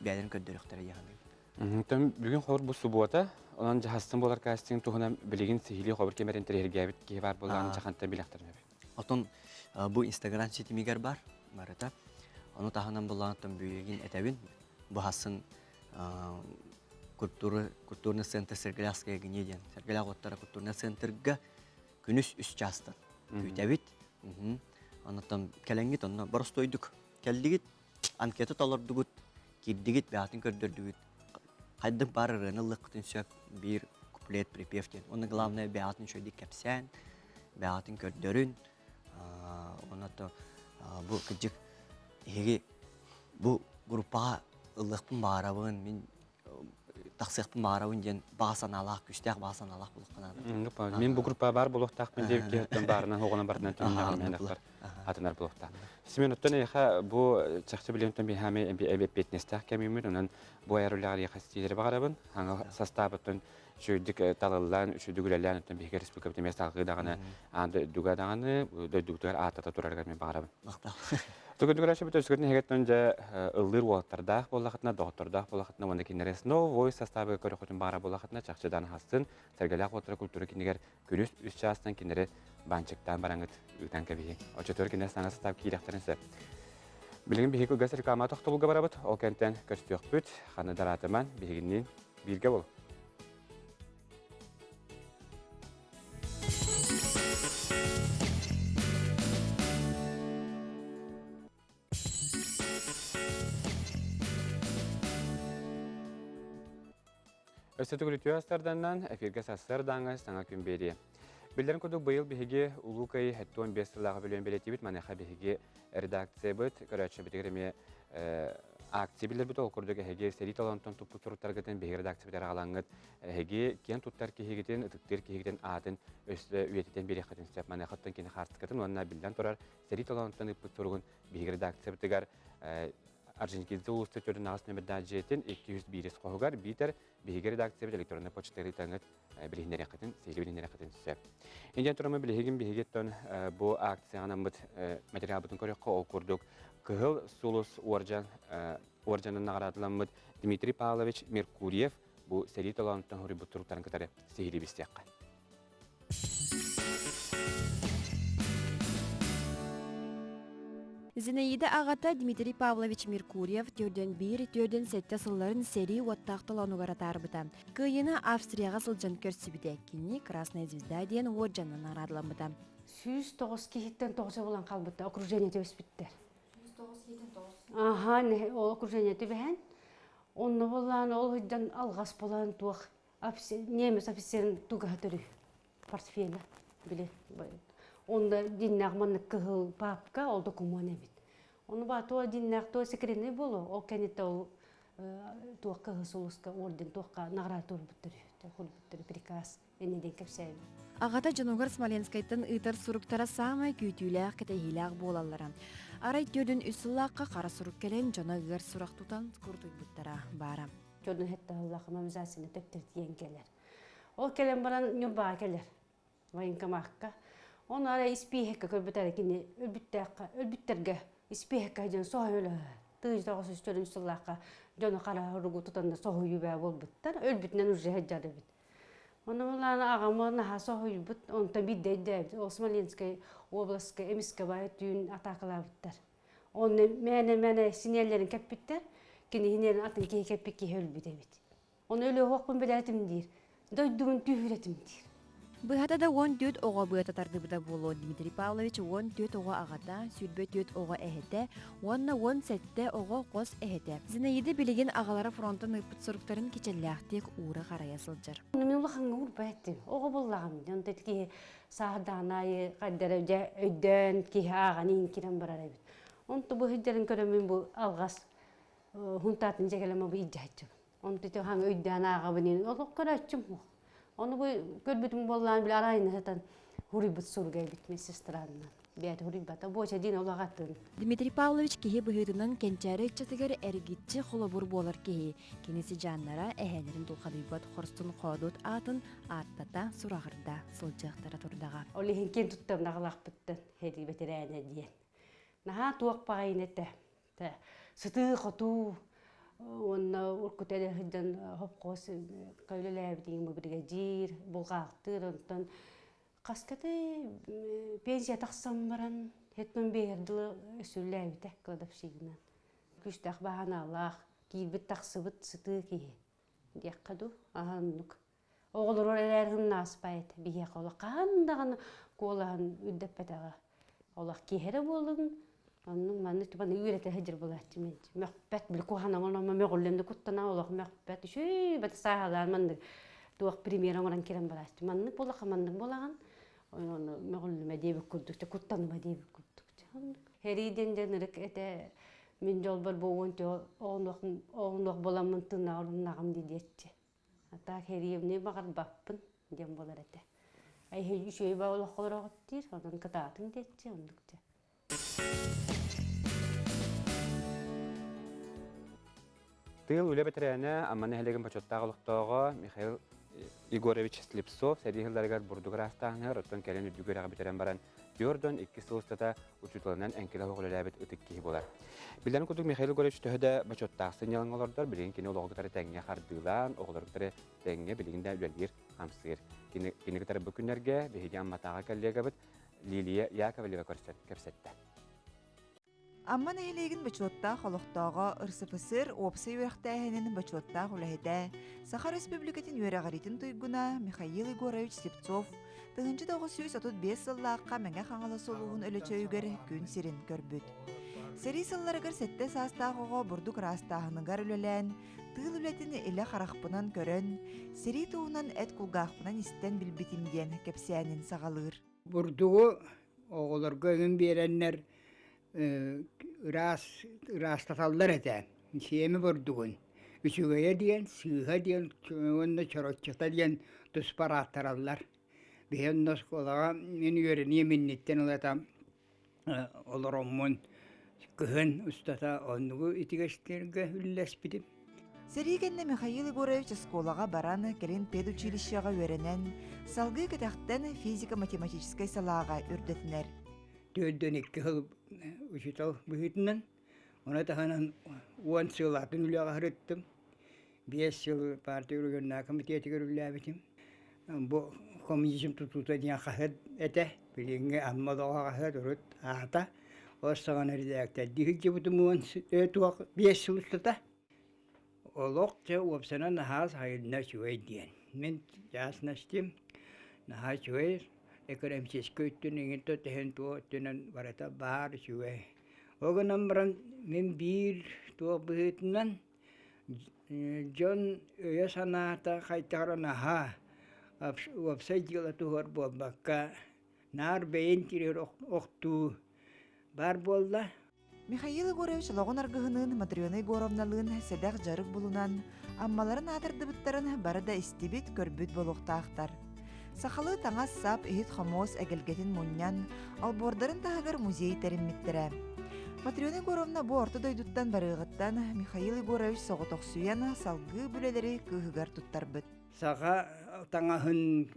бэйэлэрин көрдөрүөхтэрэ дии саныыбын. Тон бүгүн хор бу субуота, онон дьаһастын буолар кастинг туһунан билигин сиһилии хобур кэмэр интэриэһиргээбит киһи баар буоллаҕына дьахантан билэхтэрин эбит. Отон бу Инстаграм ситимигэр бар барыта. Ону таһынан буллаҕыттан бүгүн этэбин. Бу хасын культура культурный центр Сергеляхская гне диэн Сергелях оттара культурный центрга күнүс үс чаастан күүтэбит. Оннуттан кэлэҥҥит онно боростуойдук кэллигит, анкета толордугут, киирдигит, бэйэтин көрдөрдүгүт. Хайдах баар ырыаны ыллыаххытын сөп, биир куплет, припев диэн. Уонна главное бэйэтин үчүгэйдик кэпсээн, бэйэтин көрдөрүн. Онно бу кырдьык эһиги бу группаҕа ыллыахпын баҕарабын, мин тахсыахпын баҕарабын диэн баҕа санаалаах, күүстээх баҕа санаалаах буолуохха наада. Мин бу группа баар буолуохтаахпын диэбит киһиттэн баарынан оҕонон барытынан түмүнэҕин атынар буолуохтаах. Семен, оттон эйиэхэ бу чахчы билиэнтэн биһиэхэ эбиэппиэтинэстээх кэмиммит, онон бу айар үлэҕэр эйиэхэ ситиилэри баҕарабын. Хаҥа састаабыттан үчүгэйдик талыллан, үчүгэйдик үлэлээн, оттон биһиги республикабыт эмиэ салгыы даҕаны аан дойдуга даҕаны, дойдубутугар ааттата турарыгар мен баҕарабын. Махтал. Түгүндүгүрэ сөбүт өскөтүн эһигеттэн дьэ ыллыыр уолаттардаах буоллахытына, доҕоттордоох буоллахытына уонна кинилэри Snow Voice састаабыга көрөхөтүн баара буоллахытына чахчыдан хасын сэргэлээх уоттара культура кинигэр күнүс үс чаастан кинилэри баанчыктаан бараҥыт ыытан кэбиһиҥ. Оччотугар кинилэр саҥа састаап киирэхтэрин сөп. Билигин биһиги кылгас реклама тохтобулга барабыт. Ол кэнтэн көрсүөхпүт. Ханы дараатыман биһигинниин бииргэ бол. Өссө төгүл үтүө астарданнан эфиргэ сарсыардааҥы саҥа күн биэриэ. Биллэрин курдук быйыл биһиги Улуу Кыайыы 75 сыллааҕы бөлүөн бэлиэтиибит. Маныаха биһиги редакциябыт, көрөөччүбүтүгэр эмиэ акция биллэрбит ол курдук эһиги сэрии толонтон туппут суруктаргытын биһиги редакциябытыгар аҕалаҥҥыт эһиги киэн туттар киһигитин, ытыктыыр киһигитин аатын өссө үйэтитэн биэриэххитин сөп. Маныахаттан кини хаартыскатын уонна биллэн турар сэрии толонтон ыыппыт суругун биһиги редакциябытыгар Орджоникидзе улууста төрүн аҕыс нөмердаах дьиэтин 201 хоһугар биитэр биһиги редакциябыт электроннай почтаҕа ыытаҥҥыт билиһиннэриэххитин, сиһилии билиһиннэриэххитин сөп. Индиан турама билиһигин биһигиттэн бу акцияҕа материалбытын көрөххө ол курдук Кыһыл Сулус уордьан уордьанын наҕараадаламмыт Дмитрий Павлович Меркурьев бу сэрии толоонуттан хоруйбут туруктарын кытары сиһилии билсиэххэ. Зинаида аҕата Дмитрий Павлович Меркурьев төрдөн биир, төрдөн сэттэ сылларын сэрии уоттаах толоонугар атаарбыта. Кыайыыны Австрияҕа сылдьан көрсүбүтэ. Кини Красная звезда диэн уордьанынан наҕараадаламмыта. 109 киһиттэн тоҕуса булан хаалбыта, окружение түбэспиттэр. 109 киһиттэн тоҕус. Аха, ол окружение түбэһэн, онно булаан ол сылдьан алҕас булан туох немец офицерин тугаһа төрү портфеля били онно диннээх маннык кыһыл папка ол докумуон эбит ону баа туо диннээх туо секретный буолуо ол кэнниттэн ол туохка кыһыл сулуска орден туохха награда туорбуттар үһү приказ инниден кэпсээбит Аҕата дьонугар Смоленскайтан ыытар суруктара саамай күүтүүлээх, кэтэһиилээх буолаллара. Арай төрдүн үс сыллаахха хара сурук кэлэн, дьоно ыар сурах тутан курутуйбуттара баара. Дьонун хэттэ мобилизацияны төптөртүйэн кэлэр. Ол кэлэн баран Ньурбаҕа кэлэр военкомакка. Оны арай испииһэккэ көрбүтэр кини өлбүттээххэ өлбүттэргэ испииһэккэ дьон соһуйулар. Тыый тоҕус үс сыллаахха дьону хара уругу тутанна соһуйуу бээ буолбуттар. Өлбүтүнэн уже сылдьар эбит. Ону булаан аҕам наһаа соһуйбут, онтон биирдэ өйдөөбүт. Ол Смоленскай областка эмискэ баай түүн атаакалаабыттар. Онно мээнэ-мээнэ синиэллэрин кэппиттэр, кини синиэлин атын киһи кэппит киһи өлбүт эбит. Ону өлүөһүөхпүн билээтим диир, дойдубун түһүрэтим диир. Быһата да 14 оҕо быата тардыбыта буолуо Дмитрий Павлович 14 оҕо аҕата, 24 оҕо эһэтэ уонна 17 оҕо хос эһэтэ. Зинаида билигин аҕалара фронтан ыыппыт суруктарын кичэллээхтик уура-харайа сылдьар. Мин улахаҥҥа уурбат этим. Оҕо буоллаҕым. Онто киһи сааһырдаҕын аайы хайдара дьэ өйдөөн киһи ааҕан иҥкирэн барар эбит. Онто бу сылдьарын көрөммүн бу алҕас хунтаатын дьэ кэлэн бу илдьэ сылдьабын. Онто ити хаҥ өйдөөн ааҕабын ин олох көрөөччүм суох. Ону бу көрбүтүм буоллаан били арайына сытан хуруйбут суруга эбит медсестраннан. Бэйэтэ хуруйбата буоча диин олох атын. Дмитрий Павлович киһи быһыытынан кэнчээри ыччатыгар эргиччи холобур буолар киһи. Кини сыдьааннара эһээлэрин тулхадыйбат хорсун хоодуот аатын ааттата, сураҕырда сылдьыахтара турдаҕа. Ол иһин киэн туттабын аҕалаахпыттан сэрии бэтэрээнэ диэн. Наһаа туох баҕайын этэ. Сытыы-хотуу уонна уруккута эрэ сылдьан хопхуос үлэлээбитиҥ биригэдьиир, булҕаахтыыр, онтон хаскаты пенсия тахсан баран хеттон биэһэр дылы өссүллээбитэ кладовщигынан. Күүстээх баһанаалаах, киирбит-тахсыбыт сытыы киһи диэххэ дуу, аһа оннук. Оҕолору эрээр һымнааспайт биһиэхэ олох хаһан даҕаны куолаһын үрдэппэтэҕэ. Олох киһи эрэ буолуҥ, оннук маннык тупаны үөрэтэ сылдьар буолааччы мин. Мөхпөт, били куһаҕан оҥорон мөҕүллэн да куттана олох мөхпөт. Үчүгэй бата сааһылаан маннык туох пример оҥорон киирэн барааччы. Маннык буоллахха маннык буолаҕын, ону мөҕүллүмэ диэбит курдук, куттаныма диэбит курдук. Сэрии диэн дьэ ынырык этэ мин дьолбор бу уон оҕонуох буоламмын тыыннаҕар умнаҕым дии диэччи. А так эриэбини баҕарбаппын диэн буолар этэ. Эһиги үчүгэй олоххо олороҕут диир, онон кытаатыҥ диэччи оннук дьэ. Тыыл үлэ бэтэрээнэ Амма нэһилиэгин бочуоттаах олохтооҕо Михаил Егорович Слепцов сэрии сылларыгар бурдук ыраастааһыныгар, оттон кэлин үрдүк үөрэҕи бүтэрэн баран Түөрдөн икки сыл устата учууталынан эҥкилэ суох үлэлээбит ытык киһи буолар. Биллэрин курдук Михаил Егорович төһө да бочуоттаах сынньалаҥҥа олордор, билигин кини олоҕу кытары тэҥҥэ хардыылаан, оҕолору кытары тэҥҥэ билигин да үлэлиир, хамсыыр. Кини, кини кытары бу күннэргэ биһиги Амматааҕы коллегабыт Лилия Яковлева көрсөн кэпсэттэ. Амма нэһилиэгин бочуоттаах олохтооҕо РСФСР уопсай үөрэхтээһинин бочуоттаах үлэһитэ, Саха Өрөспүүбүлүкэтин үөрэҕириитин туйгуна Михаил Егорович Слепцов 1935 сыллаахха Мэҥэ Хаҥалас улууһун Өлөчөйүгэр күн сирин көрбүт. Сэрии сылларыгар сэттэ саастаах оҕо бурдук ыраастааһыныгар үлэлээн, тыыл үлэтин илэ харахпынан көрөн, сэрии туһунан эт кулгаахпынан истэн билбитим диэн кэпсээнин саҕалыыр. Бурдугу оҕолорго өҥүн биэрэннэр ыраас ыраастаталлар этэ. Сиэмэ бурдугун үчүгэйэ диэн, сыыһа диэн уонна чороччута диэн туспа арааттараллар. Биһи онно оскуолаҕа мин үөрэниэм инниттэн ылата олороммун кыһын устата оннугу итигэстэргэ үллэспитим. Сэрии кэннэ Михаил Егорович оскуолаҕа баран, кэлин педучилищеҕа үөрэнэн, салгыы кэтэхтэн физико-математическай салааҕа үрдэтинэр. 42 сыл учуутал быһыытынан, ону таһынан 10 сыл атын үлэҕэ сырыттым. 5 сыл партия региональнай комитетигэр үлэлээбитим. Бу коммунизм тутуута диэн хаһыат этэ. Билиҥҥи Амма олоҕо хаһыат урут аата. Ол саҕана редактордыы сылдьыбытым уон туох 5 сыл устата. Олох дьэ уопсанан наһаа сайынна үчүгэй диэн. Мин частностим наһаа үчүгэй экономическай өттүн иҥин тэһин туох өттүнэн барыта баар үчүгэй. Ол гынан баран мин биир туох быһыытынан дьон өйө-санаата хайдах эрэ наһаа уопсай дьыала туһугар буолбакка наар бэйин тириэр охтуу баар буолла. Михаил Егорович олоҕун аргыһыныын Матрена Егоровналыын сэдэх дьарык булунан, Аммаларын аатырдыбыттарын бары да истибит, көрбүт буолуохтаахтар. Сахалыы таҥас-сап, иһит-хомуос эгэлгэтин мунньан, олбуордарын таһыгар музей тэриммиттэрэ. Матрена Егоровна бу орто дойдуттан барыаҕыттан Михаил Егорович соҕотохсуйан салгыы бүлэлэри кыыһыгар туттарбыт. Саха таҥаһын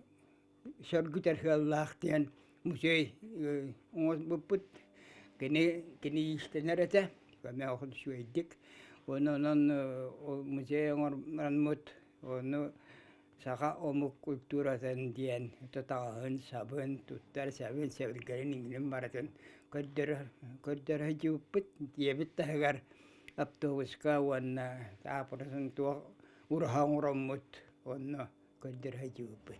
сөргүтэр сыаллаах диэн музей оҥорбуппут. Кини кини иистэнэр этэ, көмө үчүгэйдик. Уонна онон ол музей оҥороммут ону саха омук культуратын диэн таҥаһын, сабын, туттар сэбин, сэбиргэлин иҥинин барытын көрдөрө көрдөрө сылдьыбыппыт. Дьиэбит таһыгар автобуска уонна таапырысын туох ураһа оҥороммут онно көрдөрө сылдьыбыппыт.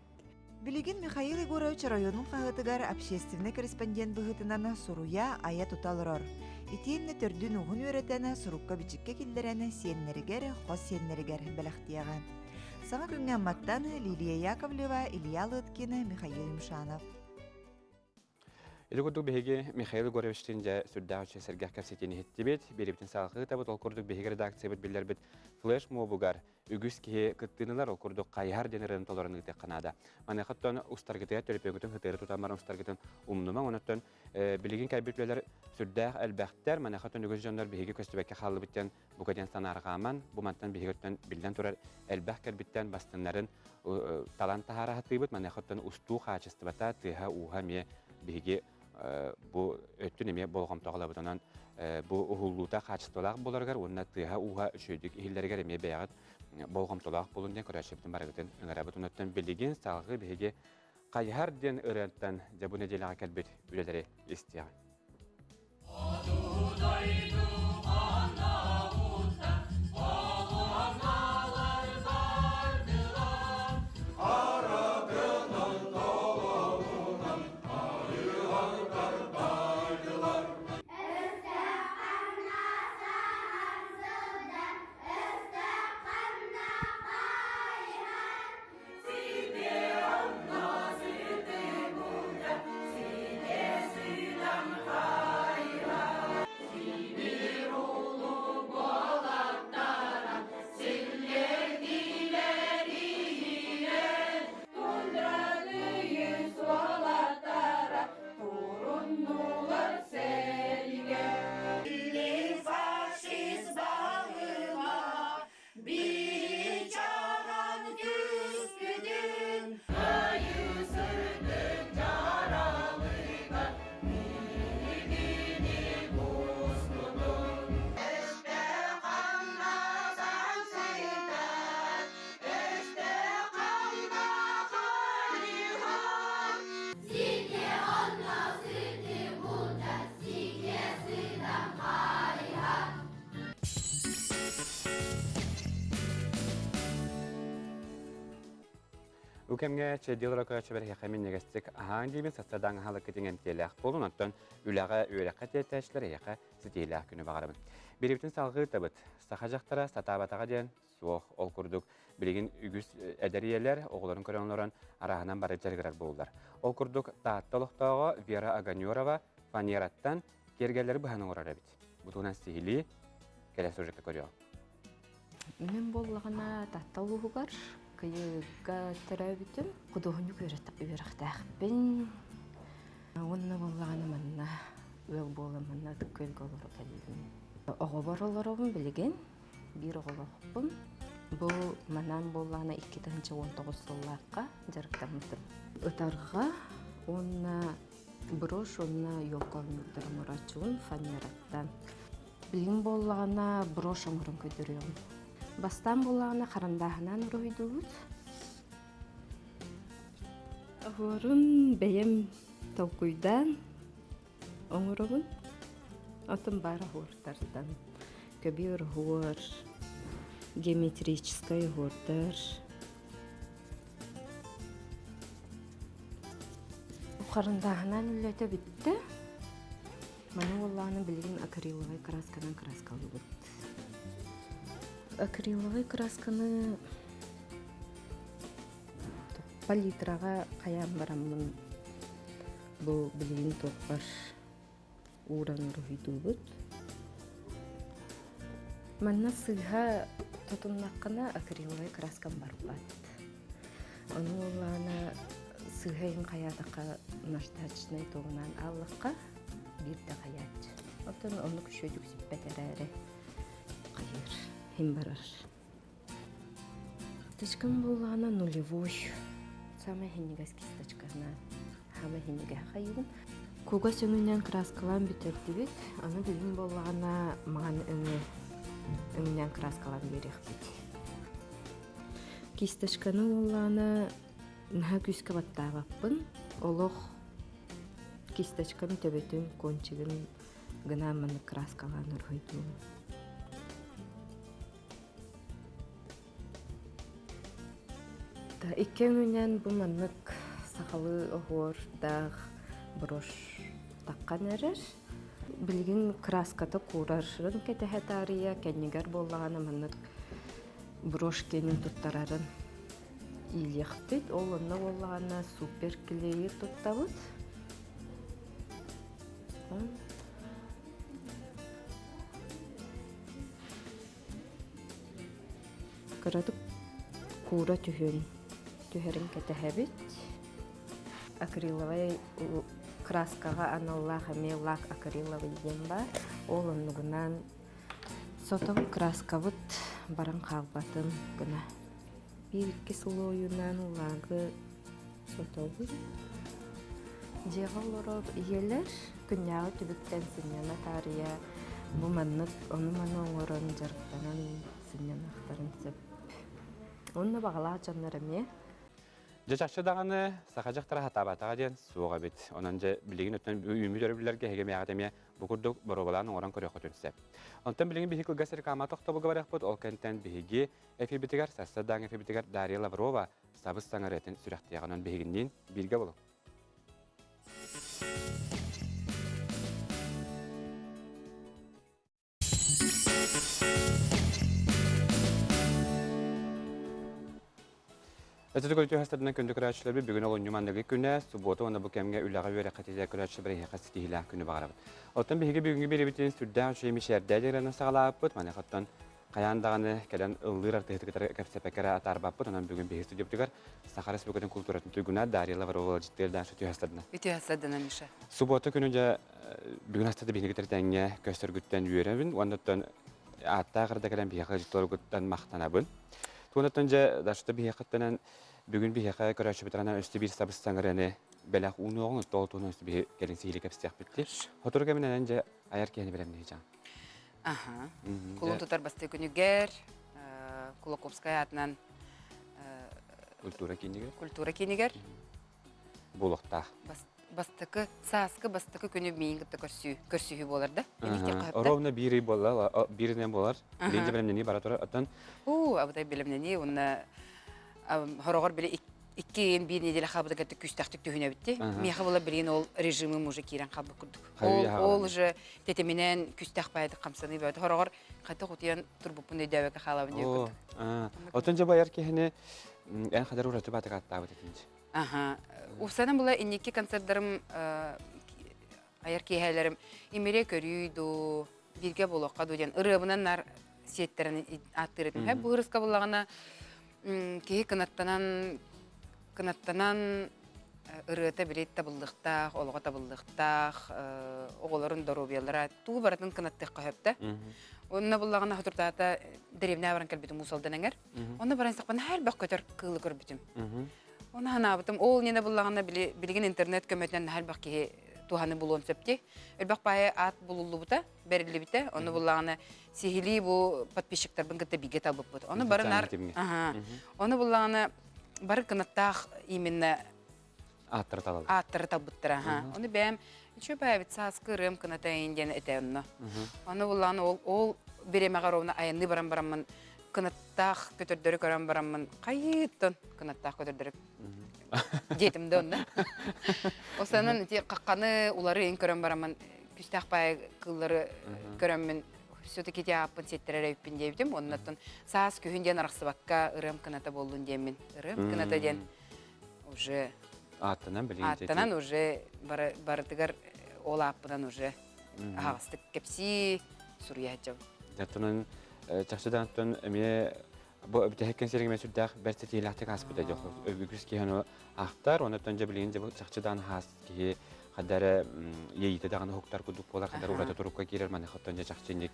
Билигин Михаил Егорович оройуонун хаһыатыгар общественнай корреспондент быһыытынан суруйа, айа-тута олорор. Итиэннэ төрдүн-ууһун үөрэтэн, сурукка-бичиккэ киллэрэн сиэннэригэр, хос сиэннэригэр бэлэхтиэҕэ. Саҥа күҥҥэ Амматтан Лилия Яковлева, Илья Лыткин, Михаил Юмшанов. Ити курдук биһиги Михаил Егоровичтыын дьэ сүрдээх үчүгэй сэргэх кэпсэтиини иһиттибит. Биэриибитин салҕыы ыытабыт. Ол курдук биһиги редакциябыт биллэрбит флеш-мобугар үгүс киһи кыттыынылар, ол курдук хайыһар диэн ырыаны толорон ыытыахха наада. Маныаха оттон устаргытыгар төлөпүөҥҥүтүн сытыары тутан баран устаргытын умнумаҥ. Онон билигин кэлбит үлэлэр сүрдээх элбэхтэр. Маныаха оттон үгүс дьоннор биһиги көстүбэккэ хааллыбыт диэн бука диэн санаарҕааман, бу мантан биһиги оттон биллэн турар элбэх кэлбиттэн бастыннарын талан таһаара сатыыбыт. Маныаха оттон устуу хаачыстыбата, тыаһа-ууһа эмиэ биһиги бу өттүн эмиэ болҕомтоҕо ылабыт. Онон бу уһуллуута хаачыстыбалаах буоларыгар уонна тыаһа-ууһа үчүгэйдик иһиллэригэр эмиэ бэйэҕит болҕомтолоох буолун диэн көрөөччүбүтүн барыгытын ыҥырабыт. Онон билигин салгыы биһиги Хайыһар диэн ырыаттан дьэ бу нэдиэлэҕэ кэлбит үлэлэри истиэҕиҥ. Бу кэмҥэ чэйдии олоро көрөөччүлэр эһиэхэ минньигэстик аһааҥ диибин, сарсыардаҥ аһаалыккытын эмтиэлээх буолун, оттон үлэҕэ, үөрэххэ тиэртээччилэр эһиэхэ ситиһиилээх күнү баҕарабын. Бириибитин салҕыы ыытабыт. Саха дьахтара сатаабатаҕа диэн суох. Ол курдук, билигин үгүс эдэр ийэлэр оҕолорун көрөн олорон арааһынан бары дьарыгырар буоллар. Ол курдук, Таатта олохтооҕо Вера Огонерова фанераттан киэргэллэри быһан оҥорор эбит. Бу туһунан сиһилии кэлэ сюжекка көрүөҕүҥ. Мин буоллаҕына Таатта улууһугар Кыйыга төрөөбүтүм, худуоһунньук үөрэхтээхпин. Уонна буоллаҕына манна ыал буолан манна Ытык Күөлгэ олоро кэллим. Оҕобор олоробун билигин, биир оҕолоохпун. Бу манан буоллаҕына 2019 сыллаахха дьарыктаммытым. Ытарҕа уонна брошь уонна елка оонньуурдар оҥорооччубун фанераттан. Билигин буоллаҕына брошь оҥорон көрдөрүөҕүм. Бастаан буоллаҕына харандааһынан уруһуйдуубут. Оһуорун бэйэм толкуйдаан оҥоробун. Отон баар оһуортартан көбүөр оһуор, геометрическай оһуордар. Харандааһынан үлэтэ бүттэ. Маны уоллааны билигин акриловай красканан краскалыыбыт. Акриловай красканы палитраҕа хайаан бараммын бу билигин туохпар ууран уруһуйдуубут. Манна сыыһа тутуннаххына акриловай краскам барбат. Ону уоллаана сыыһа иһин хайаатахха наждачнай туоҕунаан ааллахха биир да хайааччы. Оттон оннук үчүгэйдик сүппэт эрээри хайыыр, иһин барар. Кисточкам буоллаҕына нулевой. Самая иһинньигэс кисточкана. Самая иһинньигэһэ хайыыбын. Кугас өҥүнэн краскалаан бүтэрдибит. Аны билигин буоллаҕына маҥан өҥү өҥүнэн краскалаан биэриэхпит. Кисточканы буоллаҕына наһаа күүскэ баттаабаппын. Олох кисточкам төбөтүн, кончигын гына маннык краскалаан уруһуйдуум. Икки өҥүнэн бу маннык сахалыы оһуордаах брошь таххан эрэр. Билигин краската куурарын кэтэһэ таарыйа, кэннигэр буоллаҕына маннык брошь киэнин туттарарын иилиэхпит. Ол онно буоллаҕына супер клейи туттабыт. Кыратык куура түһүн, түһэрин кэтэһэбит. Акриловай краскаҕа аналлаах эмиэ лак акриловый диэн баар. Ол оннугунан сотом краскабыт баран хаалбатын гына. Биир-икки слойунан лагы сотобут. Дьиэҕэ олорор ийэлэр күннээҕи түбүктэн сынньана таарыйа бу маннык ону-маны оҥорон дьарыктанан сынньаныахтарын сөп. Уонна баҕалаах дьоннор эмиэ. Дьэ чахчы даҕаны саха дьахтара сатаабатаҕа диэн суох эбит. Онон дьэ билигин өттүн үүммүт өрөбүллэргэ эһиги эмиэҕит эмиэ бу курдук боруобалаан оҥорон көрүөххүтүн сөп. Онтон билигин биһиги кылгас реклама тохтобулга барыахпыт. Ол кэнтэн биһиги эфирбитигэр сарсыардааҥы эфирбитигэр Дарья Лаврова сабыс саҥарыатын сүрэхтиэҕин онон биһигинниин бииргэ болуҥ. Өтөтө көрүтүү хастарынан күндү көрөөччүлэрбит бүгүн олунньу манныгы күнэ, субуота уонна бу кэмҥэ үлэҕэ үөрэххэ тиийэр көрөөччүлэр эһиэхэ ситиһиилээх күнү баҕарабыт. Оттон биһиги бүгүҥҥү биэриибитин сүрдээх үчүгэй мичээрдээх дьарыгынан саҕалаабыппыт. Маныаха оттон хайаан даҕаны кэлэн ыллыыр артыыһыты кытары кэпсэппэккэ эрэ атаарбаппыт. Онон бүгүн биһиги студиябытыгар Саха Республикатын култууратын туйгуна Дарья Лаврова ыалдьыттыыр даша түһэстэрдинэ. Үтүө Миша. Субуота күнү дьэ бүгүн астата биһиги кытары тэҥҥэ көстөргүттэн үөрэбин уонна оттон ааттаах эрдэ кэлэн биһиэхэ ыалдьыттаргыттан махтанабын. Туонаттан дьэ дашта биһиэхэттэнэн бүгүн биһиэхэ көрөөччүбүтэринэн өстө биир сабыс саҥарыаны бэлэх уунуоҕун оттоол туһунан өстө биһи кэлин сиһили кэпсиэхпит. Сотору кэминэн дьэ айар киһини бэлэмниһи Аха. Кулун тутар бастыы күнүгэр Кулаковскай аатынан культура киинигэр культура киинигэр буолуохтаах. Бастакы сааскы бастакы күнү миин кытта көрсүү көрсүһүү буолар да? Ровно биир ый буолла, бииринэн буолар. Билинче бэлэмнэнии бара турар. Оттон Уу, абытай бэлэмнэнии уонна хороҕор били икки биир неделя хаалбыта кытта күүстэхтик түһүнэбитти. Миэхэ була билигин ол режимым уже киирэн хаалбыт курдук. Ол, ол уже тэтиминэн күстэх баайдык хамсаныы бөҕөтө. Хороҕор хайдах утуйан турбуппун өйдөөбөккө хаалабын диye курдук. Отон дьэ байар киһини эн хадар ураты баатык аттаабыт этинчи. Аха. Упсанан була инники концерттарым айар киэһээлэрим имире көрүү дуу, бииргэ буолуохха дуу диэн ырыабынан нар сиэттэрэн ааттыыр этим. Бу ырыска буллаҕына киһи кынаттанан кынаттанан ырыата били табыллыахтаах, олоҕо табыллыахтаах, оҕолорун доруобуйалара тугу барытын кынаттыахха сөптө. Онно буллаҕына хотурдаата дэриэбинэ баран кэлбитим Уус-Алдан эҥэр. Онно баран истэхпинэ элбэх көтөр кыылы көрбүтүм. Оны ханаабытым. Ол ньэнэ буллаҕына билигин интернет көмөтүнэн наһаа элбэх киһи туһаны булуон сөп дии. Элбэх баайы аат булуллубута, бэриллибитэ. Ону буллаҕына сиһилии бу подписчиктарбын кытта бииргэ талбыппыт. Ону бары нар Ону буллаҕына бары кынаттаах именно ааттары талаллар. Ааттары талбыттара. Ону бэйэм үчүгэй баайбыт сааскы ырыам кынатайын диэн этэ онно. Ону буллаҕына ол ол бириэмэҕэ ровно айанныы баран бараммын кынаттаах көтөрдөрү көрөн бараммын хайыыттан кынаттаах көтөрдөрү диэтим да онно. Осанан ити какканы улары ин көрөн бараммын күстээх баай кыыллары көрөммүн все-таки ити ааппын сиэттэрэр эбиппин диэбитим. Оннуттан саас күһүн диэн арахсыбакка ырыам кыната буоллун диэммин. Ырыам кыната диэн уже ааттанан билигин ааттанан уже барытыгар ол ааппынан уже аһаҕастык кэпсии суруйа сылдьабын. Оттон чахчыдан эмиэ бу бүтэһик кэнсиэргэ сүрдээх бэрт сэтиилээхтик ааспыта дьох үгүс киһи ону ахтар онон дьэ билигин дьэ бу чахчыдан хаас киһи хадара иэйиитэ даҕаны уһуктар курдук буолар хадара ураты турукка киирэр маныха оттон дьэ чахчы инник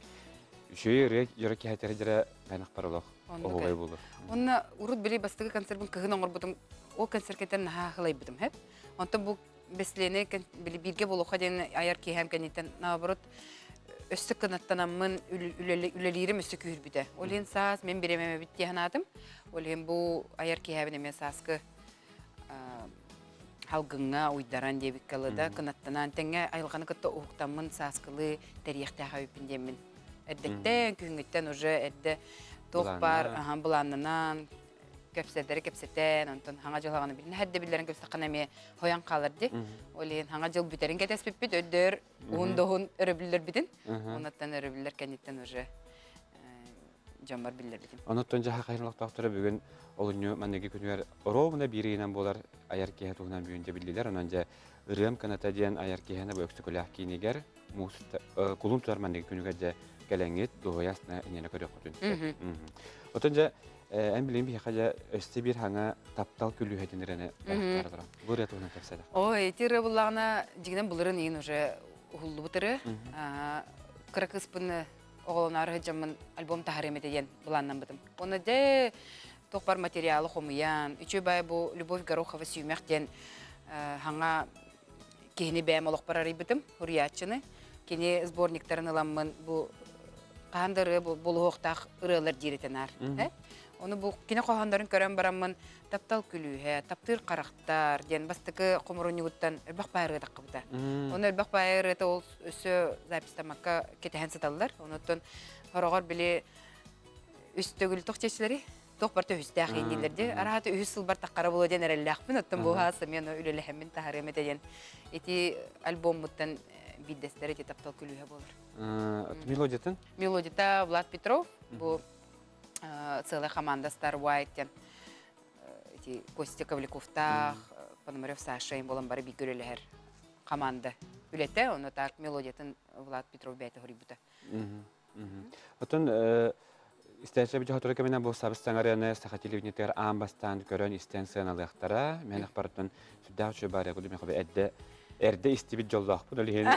үчүгэй ырыа дьоро киһи дьэрэ бэнах олох оһуобай буолур. Онно урут били бастакы концербын кыһын оҥорбутум ол концерткеттен наһаа хылайбытым хэп. Онтон бу бэслиэни били бииргэ буолуохха диэн айар киэһэм кэнниттэн наоборот өссө кынаттанаммын үлэлиирим өссө күүһүрбүтэ. Ол иһин саас мен бириэмэм эбит дии санаатым. Ол иһин бу айар киэһэбин эмиэ сааскы халгыҥҥа уйдаран диэбиккэ да кынаттанан тэҥҥэ айылҕаны кытта уһуктаммын сааскылыы тэриэхтээх эбиппин диэммин. Эрдэттэн, күһүҥҥүттэн уже эрдэ туох баар былааннанан кэпсэтэри кэпсэтэн, онтон хаҥа дьыл хаҕаны билин эрдэ биллэрин кэпсэххинэ эмиэ хойон хаалар дии. Ол иһин хаҥа дьыл бүтэрин кэтэспиппит, өйдөөр уһун доһун өрөбүллэрбитин. Онуттан өрөбүллэр кэнниттэн уже дьоммор биллэрбитим. Онуттан дьаһа хайын олохтоохторо бүгүн олунньу манныгы күнүгэр оруобуна биир ыйынан буолар айар киэһэ туһунан бүгүн дьэ биллилэр. Онон дьэ ырыам кыната диэн айар киэһэни бу Өксөкүлээх киинигэр муус кулун тутар манныгы күнүгэр дьэ кэлэҥҥит дуоһуйа астына инньэни көрүөххүтүн сөп. Отон дьэ эн билигин биһиэхэ дьэ өссө биир хаҥа таптал күлүүһэтин ырыаны бэлэхтээр олорон. Бу ырыа туһунан кэпсэтэх. Ой, ити ырыа буллаҕына дьиҥинэн былырын иин уже уһуллубут ырыа. Кыра кыыспын оҕолоноору сылдьаммын альбом таһаарыам этэ диэн былааннаммытым. Уонна дьэ туох бар материалы хомуйан, үчүгэй баай бу Любовь Горохова сүүмэх диэн хаҥа киһини бэйэм олохпор арыйбытым, суруйааччыны. Кини сборниктарын ыламмын бу хаһан да ырыа буолуохтаах ырыалар диир этэ наар. Ону бу кини хоһооннорун көрөн бараммын таптал күлүүһэ, таптыыр харахтар диэн бастакы хомурунньугуттан элбэх баай ырыа таххыбыта. Ону элбэх баай ырыата ол өссө записьтамакка кэтэһэн сыталлар. Онуттан хороҕор били үс төгүл тох чечилери туох барыта үһүстээх ииннииллэр дии. Араата үһүс сылбар таххара буолуо диэн эрэллээхпин. Оттон бу хаас эмиэ үлэлэһэммин таһарыам этэ диэн ити альбоммуттан биирдэстэрэ ити таптал күлүүһэ буолар. Мелодиятын? Мелодията Влад Петров. Бу целая команда Star White диэн ити Костя Ковляковтаах, Пономарев Саша буолан бары бииргэ үлэлэһэр команда үлэтэ. Ону так мелодиятын Влад Петров бэйэтэ хоруйбута. Оттон истээччи дьоһотору кэминэн бу сабыс саҥарыаны саха телевидениетыгар аан бастаан көрөн истэн сыаналыахтара. Мен ахпарыттан сүрдээх үчүгэй баар кудум эрдэ эрдэ истибит дьоллоохпун ол иһин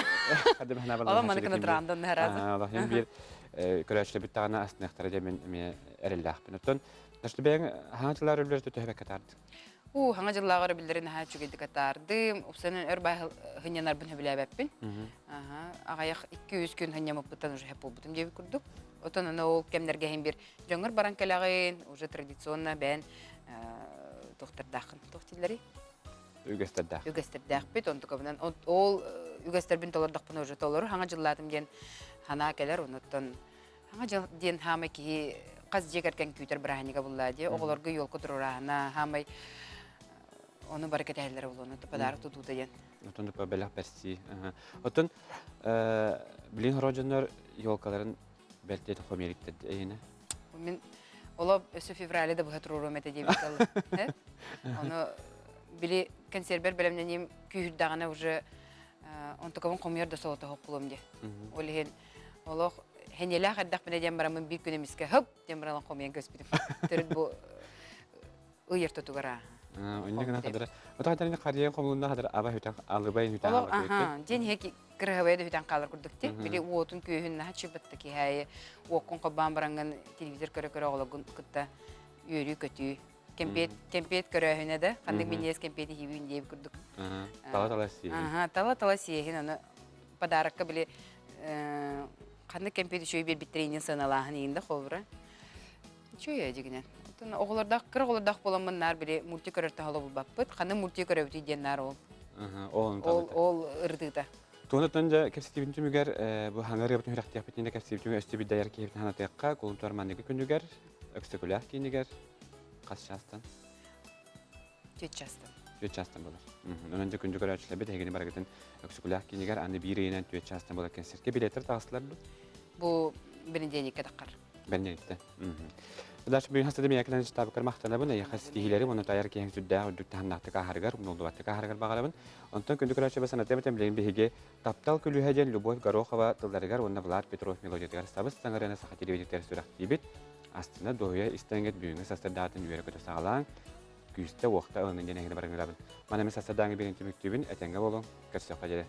Олом маны кына тураандан наразы. Олох иһин биир көрөөччүлэрбит даҕаны астыныахтара диэн мин эмиэ эрэллээхпин. Оттон Ташты бэйэҥ хаҥа дьыллаар өллөр төһөбөккө таардыҥ? Уу, хаҥа дьыллааҕар биллэрин наһаа үчүгэйдик атаардым. Упсанан өр бай хынньанарбын сөбүлээбэппин. Аҕайах 2-3 күн хынньамыппыттан уже хэп буолбутум диэбит курдук. Отон аны ол кэмнэргэ иһин бир дьоҥҥор баран кэлэҕин, уже традиционно бэйэн туохтардааххын, туох дииллэрий? Үгэстэрдээх. Үгэстэрдээхпит, онтукабынан ол үгэстэрбин толордохпуна уже толору хаҥа дьыллаатым диэн санаа кэлэр, онуттан Саҥа дьыл диэн хаамай киһи хас дьиэ кэргэн күүтэр бырааһынньыга буллаа дии. Оҕолорго елка туруорааһына хаамай ону бары кэтэһэллэрэ буолуо. Подарок тутуута диэн. Отон бэлэх бэрсии. Оттон билин хоро дьоннор елкаларын бэртиэт хомириктер эйине. Мин оло өссө феврале да быһа туруоруом этэ диэбит Ону били консервер бэлэмнэниим күүһүрдэҕинэ уже онтукабын хомуйар да солото хоппулуом дии. Ол иһин Олох Хэньэлээх эрдэхпинэ диэн бараммын биир күн эмискэ хып диэн баран хомуйан көспүтүм. Төрүт бу ый ортотугар аа. Онньа гына хадара. Ото хадара харыйан хомулунна хадара аба хүтэн алыбай хүтэн Олох аха дьин иһэ кырыһабайа да хүтэн хаалар курдук ти. Били уотун күөһүн наһа чыбытта киһээйи уоккун хоббаан баранган телевизор көрө-көрө оҕологун кытта үөрүү-көтүү. Кэмпиэт кэмпиэт көрөөһүнэ да ханнык минньигэс кэмпиэт иһиибин диэбит курдук. Тала-тала сиэһин. Аха, тала-тала сиэһин аны подарокка били ханнык кэмпиэт үчүгэй биэрбиттэрин сыаналааһын иин да холобура. Үчүгэй дьигинэн. Оттон оҕолордоох, кыра оҕолордоох буоламмын наар били мультик көрөр таһала булбаппыт. Ханнык мультик көрөбүтүй диэн наар ол. Ол ол ырытыыта. Туонаттан дьэ кэпсэтиибин түмүгэр бу хаҥа ырыабытын үрэхтиэхпитинэ кэпсэтиибит түмүгэр өстүбүт дайар киһибитин ханатыахха кулун тутар манныгы күнүгэр Өксөкүлээх киинигэр хас чаастан? Түөрт чаастан. Түөрт чаастан буолар. Онон дьэ күндү көрөөччүлэрбит эһигини барыгытын Өксөкүлээх киинигэр аны биир ыйынан түөрт чаастан буолар кэнсиэркэ билеттэр таҕыстылар дуо? Бу бэнидиэнньиккэ таххар. Бэнидиэнньиктэ. Дальше бүгүн хастада миякынан штабыкар махтанабын, эйиэхэ ситиһиилэри уонна тайар киһиҥ сүрдээх үрдүк таһымнаахтык ааһарыгар, умнуллубаттык ааһарыгар баҕарабын. Онтон күндү көрөөччү санатыам этим билигин биһиги Таптал күлүүһэ диэн Любовь Горохова тылларыгар уонна Влад Петров мелодиятыгар сабыс-саҥа ырыаны саха телевидениетыгар сүрэхтиибит. Астына дуоһуйа истэҥҥит бүгүҥҥү сарсыардаатын үөрэ-көтө саҕалааҥ, күүстэ-уохта ылынын диэн эһигини барыҥырабын. Маны эмиэ сарсыардааҥҥы биэрэн түмүктүүбүн, этэҥҥэ буолуҥ, көрсүөххэ диэри.